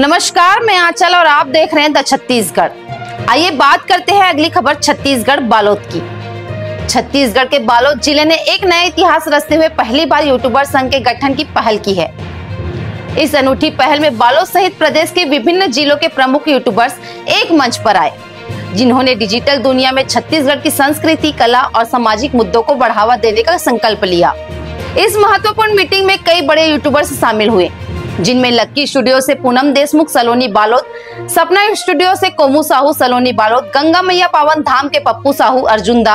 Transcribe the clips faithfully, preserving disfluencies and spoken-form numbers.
नमस्कार, मैं आंचल और आप देख रहे हैं द छत्तीसगढ़। आइए बात करते हैं अगली खबर छत्तीसगढ़ बालोद की। छत्तीसगढ़ के बालोद जिले ने एक नया इतिहास रचते हुए पहली बार यूट्यूबर संघ के गठन की पहल की है। इस अनूठी पहल में बालोद सहित प्रदेश के विभिन्न जिलों के प्रमुख यूट्यूबर्स एक मंच पर आए, जिन्होंने डिजिटल दुनिया में छत्तीसगढ़ की संस्कृति, कला और सामाजिक मुद्दों को बढ़ावा देने का संकल्प लिया। इस महत्वपूर्ण मीटिंग में कई बड़े यूट्यूबर्स शामिल हुए, जिनमें लक्की स्टूडियो से पूनम देशमुख सलोनी बालोद, सपना स्टूडियो से कोमू साहू सलोनी बालोद, गंगा मैया पावन धाम के पप्पू साहू अर्जुंदा,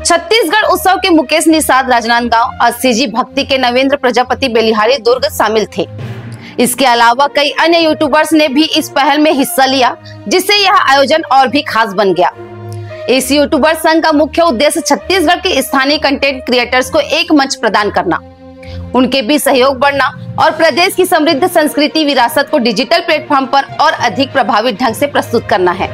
छत्तीसगढ़ उत्सव के मुकेश निषाद राजनांदगांव और सीजी भक्ति के नवेंद्र प्रजापति बेलिहारी दुर्ग शामिल थे। इसके अलावा कई अन्य यूट्यूबर्स ने भी इस पहल में हिस्सा लिया, जिससे यह आयोजन और भी खास बन गया। इस यूट्यूबर संघ का मुख्य उद्देश्य छत्तीसगढ़ के स्थानीय कंटेंट क्रिएटर्स को एक मंच प्रदान करना, उनके बीच सहयोग बढ़ना और प्रदेश की समृद्ध संस्कृति विरासत को डिजिटल प्लेटफॉर्म पर और अधिक प्रभावी ढंग से प्रस्तुत करना है।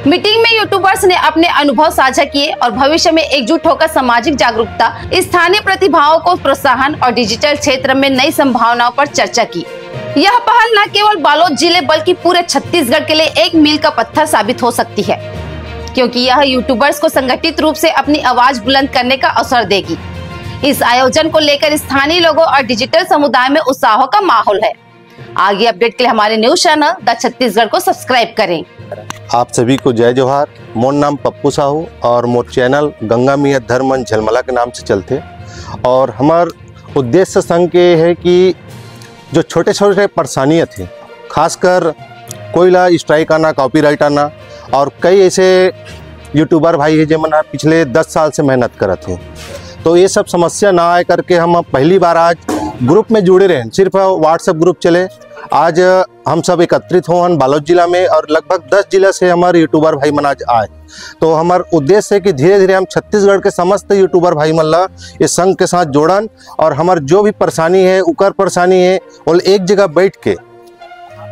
मीटिंग में यूट्यूबर्स ने अपने अनुभव साझा किए और भविष्य में एकजुट होकर सामाजिक जागरूकता, स्थानीय प्रतिभाओं को प्रोत्साहन और डिजिटल क्षेत्र में नई संभावनाओं पर चर्चा की। यह पहल न केवल बालोद जिले बल्कि पूरे छत्तीसगढ़ के लिए एक मील का पत्थर साबित हो सकती है, क्योंकि यह यूट्यूबर्स को संगठित रूप से अपनी आवाज बुलंद करने का अवसर देगी। इस आयोजन को लेकर स्थानीय लोगों और डिजिटल समुदाय में उत्साह का माहौल है। आगे अपडेट के लिए हमारे न्यूज चैनल द छत्तीसगढ़ को सब्सक्राइब करें। आप सभी को जय जोहार। मोर नाम पप्पू साहू और मोर चैनल गंगा मैया धर्म मंच झलमला के नाम से चलथे। और हमर उद्देश्य संघ के है कि जो छोटे छोटे परेशानी थे, खासकर कोई ला स्ट्राइक आना, कॉपीराइट आना, और कई ऐसे यूट्यूबर भाई है जेमन ह पिछले दस साल से मेहनत करत हे, तो ये सब समस्या ना आए करके हम पहली बार आज ग्रुप में जुड़े रहे। सिर्फ WhatsApp ग्रुप चले, आज हम सब एकत्रित होवन बालोद जिला में और लगभग दस जिला से हमारे यूट्यूबर भाई मन आज आए। तो हमार उद्देश्य है कि धीरे धीरे हम छत्तीसगढ़ के समस्त यूट्यूबर भाई मन ला इस संघ के साथ जोड़न और हमार जो भी परेशानी है, उकर परेशानी है, और एक जगह बैठ के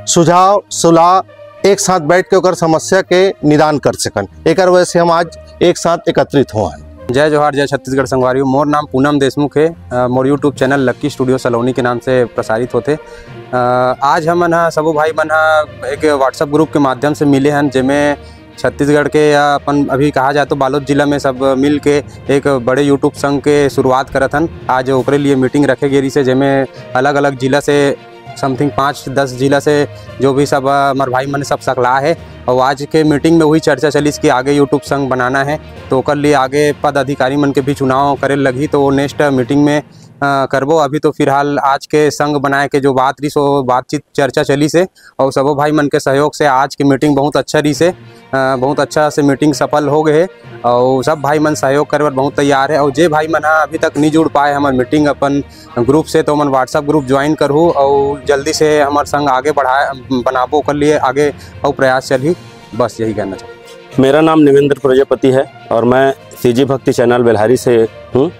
सुझाव सुलाह एक साथ बैठ के ओकर समस्या के निदान कर सकन। एकर वजह से हम आज एक साथ एकत्रित होवन। जय जोहार, जय छत्तीसगढ़ संगवारी। मोर नाम पूनम देशमुख है। अ, मोर YouTube चैनल लक्की स्टूडियो सलोनी के नाम से प्रसारित होथे। अ, आज हमन ह सबो भाई मन ह एक WhatsApp ग्रुप के माध्यम से मिले हन, जेमे छत्तीसगढ़ के या अपन अभी कहा जाए तो बालोद जिला में सब मिल के एक बड़े YouTube संघ के शुरुआत करत हन। आज ओकरे लिए मीटिंग रखे गे रिहिस हे, जेमे अलग अलग जिला से समथिंग पाँच दस जिला से जो भी सब, अ, हमारे भाई मन सब सकला है। और आज के मीटिंग में वही चर्चा चलिस कि आगे YouTube संघ बनाना है, तो ओकर लिए आगे पदाधिकारी मन के भी चुनाव करे लगही, तो वो नेक्स्ट मीटिंग में, अ, करबो। अभी तो फिलहाल आज के संघ बनाए के जो बात रही, सो बातचीत चर्चा चलिस हे और सबो भाई मन के सहयोग से आज के मीटिंग बहुत अच्छा रही से, अ, बहुत अच्छा से मीटिंग सफल हो गए हे। और सब भाई मन सहयोग करे बर बहुत तैयार है। और जे भाई मन ह अभी तक नहीं जुड़ पाए हमारे मीटिंग अपन ग्रुप से, तो मन WhatsApp ग्रुप ज्वाइन करहू और जल्दी से हमारे संग आगे बढ़ाए, बनाबो, ओकर लिए आगे और प्रयास चलही। बस यही कहना चाहूँ। मेरा नाम निवेंद्र प्रजापति है और मैं सीजी भक्ति चैनल बेलहारी से हूँ।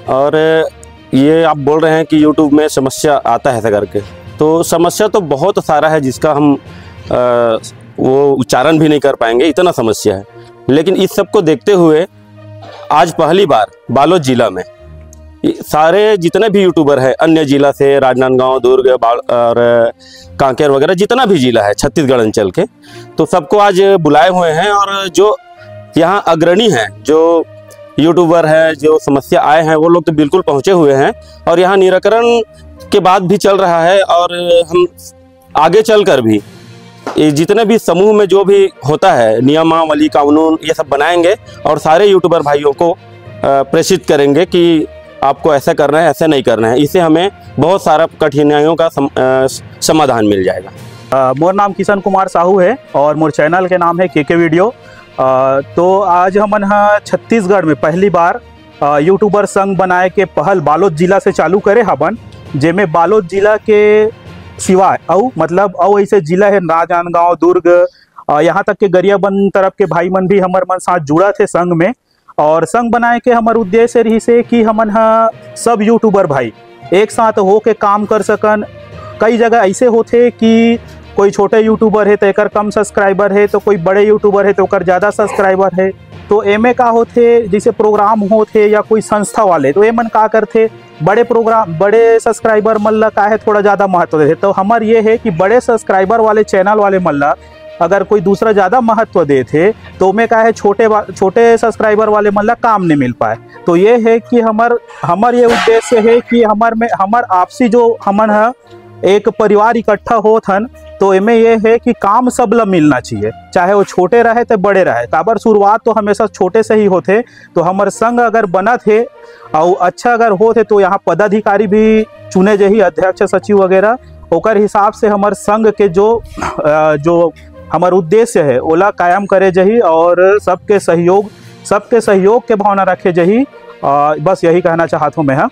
और ये आप बोल रहे हैं कि YouTube में समस्या आता है ऐसा करके, तो समस्या तो बहुत सारा है जिसका हम, अ, वो उच्चारण भी नहीं कर पाएंगे, इतना समस्या है। लेकिन इस सब को देखते हुए आज पहली बार बालोद जिला में ये सारे जितने भी यूट्यूबर हैं, अन्य जिला से, राजनांदगांव, दुर्ग, बाल-, और कांकेर वगैरह, जितना भी जिला है छत्तीसगढ़ अंचल के, तो सबको आज बुलाए हुए हैं। और जो यहाँ अग्रणी हैं, जो यूट्यूबर हैं, जो समस्या आए हैं, वो लोग तो बिल्कुल पहुँचे हुए हैं और यहाँ निराकरण के बाद भी चल रहा है। और हम आगे चलकर भी ये जितने भी समूह में जो भी होता है, नियमावली, कानून, ये सब बनाएंगे और सारे यूट्यूबर भाइयों को, अ, प्रेषित करेंगे कि आपको ऐसा करना है, ऐसा नहीं करना है। इससे हमें बहुत सारा कठिनाइयों का सम-, अ, समाधान मिल जाएगा। अ, मोर नाम किशन कुमार साहू है और मोर चैनल के नाम है केके वीडियो। अ, तो आज हमन ह छत्तीसगढ़ में पहली बार, अ, यूट्यूबर संघ बनाए के पहल बालोद जिला से चालू करे हबन, जेमे बालोद जिला के सिवाय अउ मतलब अउ ऐसे जिला है राजनांदगांव, दुर्ग, अ, यहाँ तक के गरियाबंद तरफ के भाई मन भी हमर मन साथ जुड़त हे संघ में। और संघ बनाए के हमर उद्देश्य रहिस हे कि हमन ह सब यूट्यूबर भाई एक साथ हो के काम कर सकन। कई जगह ऐसे होथे कि कोई छोटे यूट्यूबर है तो एकर कम सब्सक्राइबर है, तो कोई बड़े यूट्यूबर है तो ओकर ज़्यादा सब्सक्राइबर है। तो एमे का होथे, जैसे प्रोग्राम होथे या कोई संस्था वाले, तो एमन का करथे, बड़े प्रोग्राम, बड़े सब्सक्राइबर मन ला का हे, थोड़ा ज़्यादा महत्व देथे। तो हमर ये हे कि बड़े सब्सक्राइबर वाले चैनल वाले मन ला अगर कोई दूसरा ज़्यादा महत्व देथे, तो ओमे का हे, छोटे वा-, छोटे सब्सक्राइबर वाले मन ला काम नहीं मिल पाए। तो ये हे कि हमर, हमर ये उद्देश्य हे कि हमर में, हमर आपसी जो हमन ह एक परिवार इकट्ठा होत हन, तो एमे ये हे कि काम सब ला मिलना चाहिए, चाहे वो छोटे रहे ते बड़े रहे। काबर, शुरुआत तो हमेशा छोटे से ही होथे। तो हमर संघ अगर बनत हे अउ अच्छा अगर होत हे, तो यहाँ पदाधिकारी भी चुने जाही, अध्यक्ष, सचिव वगैरह। ओकर हिसाब से हमर संघ के जो, अ, जो हमर उद्देश्य हे, ओला कायम करे जाही और सबके सहयोग, सबके सहयोग के भावना रखे जाही। अ, बस यही कहना चाहत हूँ मैं ह।